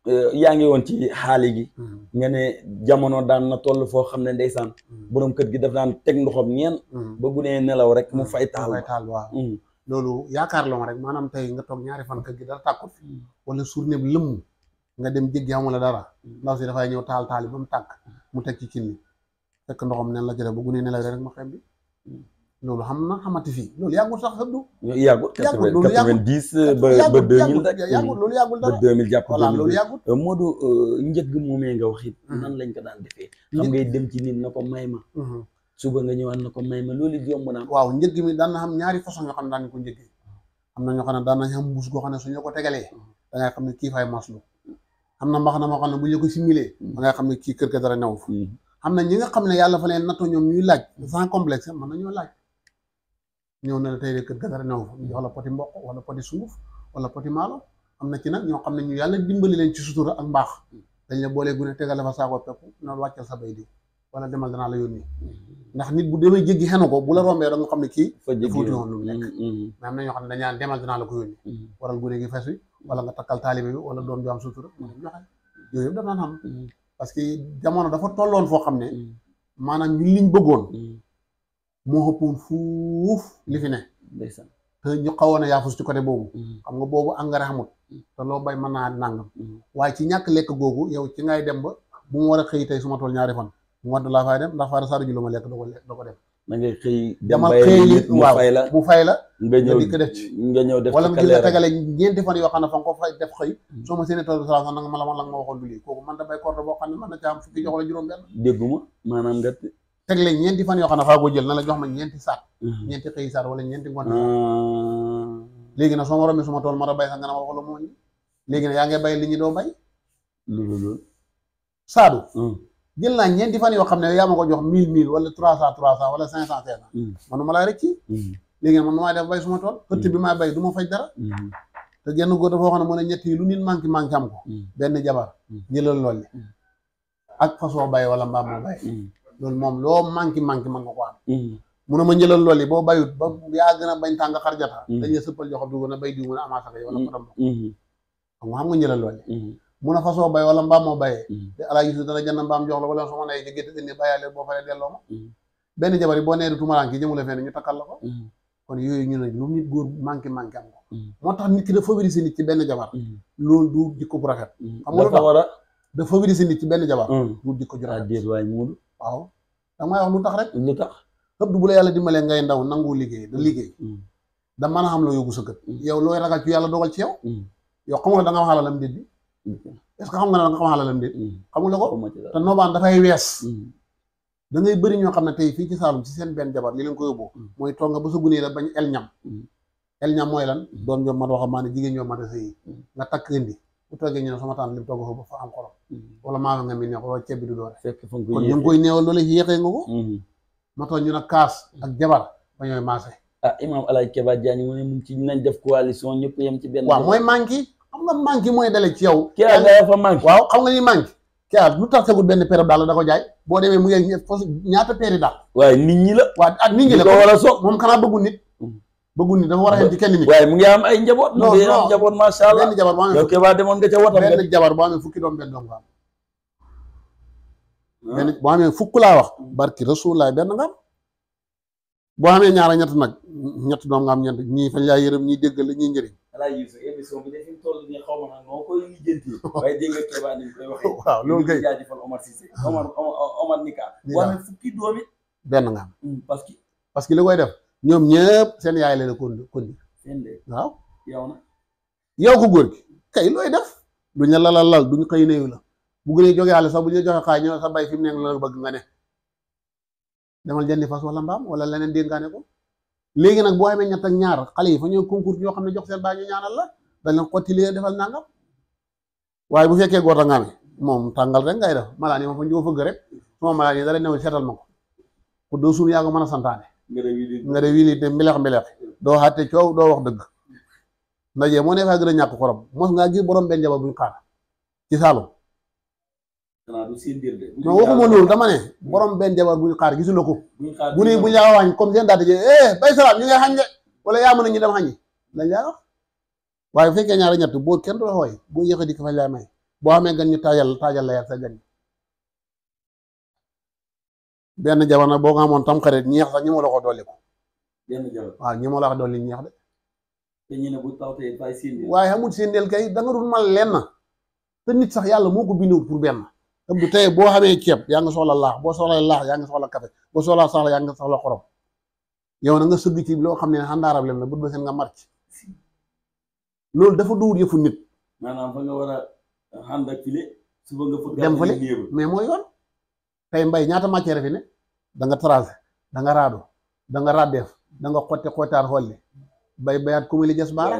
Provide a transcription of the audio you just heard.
yaa ngi woon ci xaali gi nga ne jamono daan na toll foo xam ne ndeysaan borom kër gi daf daan teg ndoxam ñeen ba gunee nelaw rek mu fay taal waaw loolu yaakaar la ma rek maanaam tey nga toog ñaari fan kër gi dara tàkkut wala journée bi lëmm nga dem jéggi xamula dara ndaw si dafay ñëw taal taal yi ba mu tàkk mu teg ci cin li fekk ndoxam nen la jëre ba gunee nelaw rek ma xem bi loolu xam na xamati fii loolu yàggul sax xëddu yàggul 90 ba 2000 rek yàggul loolu yàggul dara ba 2000 jàpp voilà loolu yàggul Modou njëgg moomee nga wax it nan lañ ko daan defee xam ngay dem ci nit na ko may ma suba nga ñëwaat na ko may ma loolu yomb na waaw njëgg mi daan na xam ñaari façon yoo xam ne daan nañ ko njëggee am na ñoo xam ne daan nañ xam mbuus goo xam ne suñu ko tegalee da ngay xam ne kii fay maslu am na mbax na moo xam ne bu ñu ko similee da ngay xam ne kii kër ga dara new fa am na ñi nga xam ne yàlla fa leen nattoo ñoom ñuy laaj sans complexe mën na ñoo laaj ñëw na la tey de kër ga dara new fa ñu jox la poti mboq wala poti sunguf wala poti maalo am na ci nag ñoo xam ne ñu yàlla dimbali leen ci sutura ak mbaax dañ la boolee gune tegal la fa saako pepp noonu wàccal sa bay di wala demal danaa la yónni ndax nit bu demee jéggi xenu ko bu la rombee da nga xam ne kii dafa wuti woon lu mu nekk mais am na ñoo xam ne dañaan demal danaa la ko yónni waral gune gi fes wi wala nga takkal taalibe bi wala doom ju am sutura mu dem joxe yooyu yëpp daf naan xam parce que jamono dafa tolloon foo xam ne maanaam ñu liñ bëggoon moo ëppoon fuuf li fi ne te ñu xawoon a yaafus ci côté boobu xam nga boobu engrais xamut te loo bay mën naa nàngam waaye ci ñàkk lekk googu yow ci ngay dem ba bu mu war a xëy tey su ma toll ñaari fan mu wadd laa fay dem ndax faara saara ju lu ma lekk doo ko dem da ngay xëy demal xëy waaw mu fay la nga ñëw di ko def ci nga ñëw def wala nga gis la tegale ñeenti fan yoo xam ne fa nga ko fay def xëy soo ma seeni tool sala nanga ma la ma waxoon du lii kooku man da bay corde boo xam ne mën na ca am fukki jox la juróom benn dégguma maanaam nga tegle ñeenti fan yoo xam ne faa ko jël na la jox ma ñeenti saat ñeenti xëy saat wala ñeenti ngoon léegi nag soo ma rombee suma tool ma da bay sax nga ne ma wax la moo ñi léegi nag yaa ngay bay li ñu doo bay loolu saadu jël naa ñeenti fan yoo xam ne yaa ma ko jox 1000 wala 300 wala 500 manuma laa rëcc léegi nag man nu maay def bay suma tool xëtt bi maay bay du ma faj dara te genn góor dafa wax ne mu ne ñett yi lu nit manqué am ko benn jabar jëlal lool li ak façon bay wala mbaam moo bay loolu moom loo manqué mën nga ko am mu ne ma njëlal lool yi boo bayut ba yaa gën a bañ tàng xarjata dañuy sëppal joxo bi na bay diw mu ne amaasa yi wala kodam xam nga njëlal lool yi mun a façon bay wala mbaam moo bayee te alaa gisu dana jënd mbaam jox la wala soo ma nee ci gétt indi bàyyaale boo faree delloo ma benn jabar yi boo nee du tumaraan ki jëmule fenn ñu takkal la ko kon yooyu ñu ne lu nit góor manqué am ko moo tax nit ki da favoriser nit ci benn jabar loolu du jikko bu rafet xam nga lu tax da favoriser nit ci benn jabar du jikko ju rafet waaw da may wax lu tax rek lu tax xëpp du bu la yàlla dimbalee ngay ndaw nangu liggéey da mën a xam la yóbbu sa kër yow looy ragal ci yàlla dogal ci yow yow xam nga da nga wax alalam déet bi est-ce que xam nga ne da nga xam alalam déet xamul la ko te noobaan dafay wees da ngay bëri ñoo xam ne tey fii ci Saalum ci seen benn jabar li leen ko yóbbu mooy toog nga ba sa gunee la bañ el ñam mooy lan doon ñoom ma waxam maa ne jigéen ñoom ma da sëyi nga takk indi bu toggee ñu ne sama tànn lim togg fa ba fa am xorom wala maama nga mi neex wala ceeb bi du doore kon ñu ngi koy néewal loolu yéexee nga ko ma tax ñu ne kaas ak jabar ba ñooy maase Imam Alaaji Keba Diagne mu ne mu ci nañ def coalition ñëpp yem ci benn waaw mooy manqué xam nga manqué mooy dale ci yow kii nga fa manqué waaw xam nga ni manqué kii lu tax tegul benn paire daal da ko jaay boo demee mu ngi ñaata paire daal waaye nit ñi la waaw ak nit ñi la ko war a soog moom xanaa bëggul nit dafa war a xem ci kenn nit waaye mu ngi am ay njaboot mu ngi am njaboot macha allah benn jabar boo amee yow Keba demoon nga ca watam benn jabar boo amee fukki doom benn doom nga am benn boo amee fukk laa wax barki Rasulullah benn nga am boo xamee ñaar ak ñett nag ñett doom nga am ñeent ñii fañ laa yërëm ñii déggal la ñii njëriñ émission bi de fi mu toll nii xaw ma nag noo koy lijjanti waaye dégg nga Keba ni koy waxee waaw loolu kay jaajëfal Omar Cissé Omar Nika boo amee fukki doom it benn nga am parce que li koy def ñoom ñëpp seen yaay la kondi waaw yow ko góor gi kay looy def duñ la lal duñ xëy néew la bu gënee jógee àll sax bu ñu joxe xaay ñëw sa bay fi mu nekk la bëgg nga ne demal jëndi fas wala mbaam wala leneen dénkaane ko léegi nag boo xamee ñett ak ñaar xale yi fa ñëw concours ñoo xam ne jox seen baa ñu ñaanal la dañ leen xotti li defal nangam waaye bu fekkee góor nga amee moom tàngal rek ngay def malaan yi ma fa ñëw fëgg rek suma malaan yi dara new seetal ma ko doo suul yaa ko mën a santaane nga de wii te mbilex doo xaate coow doo wax dëgg ndaje moo ne faa gën a ñàkk xorom mos ngaa gis borom benn jabar buñ xaar ci Saalum non waxuma loolu dama ne borom benn jabar buñ xaar gisuloo ko bu ne buñ laa wàññ comme seen daata ji bay salaam ñu ngay xañ de wala yaa mën a ñu dem xañi lañ laa wax waaye bu fekkee ñaari ñett boo kenn du la xooy boo yéex a dikk fañ lay may boo amee gan ñu taajal la yàgg sa gan benn jamono boo ko amoon tam xarit ñeex sax ñi ma la ko dolli ko benn jamono waaw ñi ma la ko dolli ñeex de te ñu ne bu tawtee fay sindil waaye amul séendeel kay da nga dul mal lenn te nit sax yàlla moo ko bindewul pour benn te bu tey boo xamee ceeb yaa nga soxla laax boo soxla laax yaa nga soxla café boo soxla saxla yaa nga soxla xorom yow na nga sëgg ci loo xam ne xandaarab lem la bët ba seen nga marc loolu dafa duwut yëfu nit maanaam fa nga war a ànd ak file suba nga fëgg dem fële mais mooy yoon tey mbay ñaata matière fi ne da nga tracé da nga raado da nga raddeef da nga xotti xootaar xolli bay bayaat kumali jas baara